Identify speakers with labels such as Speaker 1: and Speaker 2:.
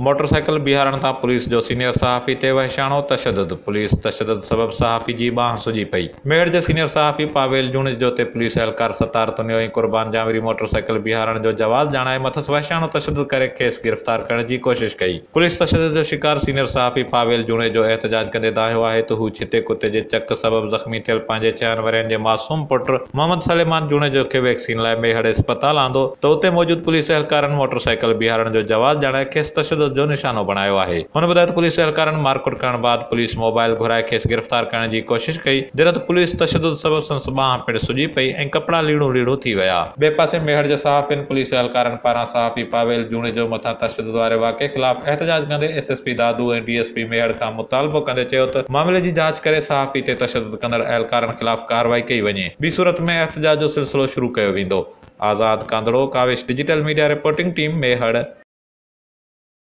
Speaker 1: Motorcycle بيهارڻ تان police جو سينيئر صحافي تي وحشياڻو تشدد، پوليس تشدد سبب صحافي جي ٻانهن سڄي پئي. ميهڙ جي سينيئر صحافي پاويل جوڻيجو تي پوليس اهلڪار ستار تنيو ۽ قربان جانوري موٽرسائيڪل بيهارڻ جو جواز ڄاڻائي مٿس وحشياڻو تشدد ڪري کيس گرفتار ڪرڻ جي ڪوشش ڪئي. پوليس تشدد جو شڪار سينيئر صحافي پاويل جوڻيجو احتجاج ڪندي دانهيو آهي ته هو ڇتي ڪتي جي چڪ سبب زخمي ٿيل پنهنجي ڇهن ورهين جي معصوم پٽ محمد سليمان جوڻيجو کي ويڪسين لاء ميهڙ اسپتال آندو ته اتي موجود پوليس اهلڪارن موٽر سائيڪل بيهارڻ جو جواز ڄاڻائي کيس تشدد جو نشانو بڻايو آهي. هن ٻڌايو ته پوليس اهلڪارن مارڪٽ ڪرڻ بعد پوليس موبائل گهرائي کيس گرفتار ڪرڻ جي ڪوشش ڪئي جڏهن ته پوليس تشدد سبب سندس ٻانهن پڻ سڄي پئي ۽ ڪپڙا ليڙون ليڙون ٿي ويا. ٻئي پاسي ميهڙ جي صحافين پوليس اهلڪارن پاران صحافي پاويل جوڻيجو مٿان تشدد واري واقعي خلاف احتجاج ڪندي S S P Dadu ۽ D S P Mehar کان مطالبو ڪندي چيو ته معاملي جي جاچ ڪري صحافي تي تشدد ڪندڙ اهلڪارن خلاف ڪارروائي ڪئي وڃي ٻي صورت ۾ احتجاج جو سلسلو شروع ڪيو ويندو. Azad Kandhro, Kawish digital media reporting team, Mehar.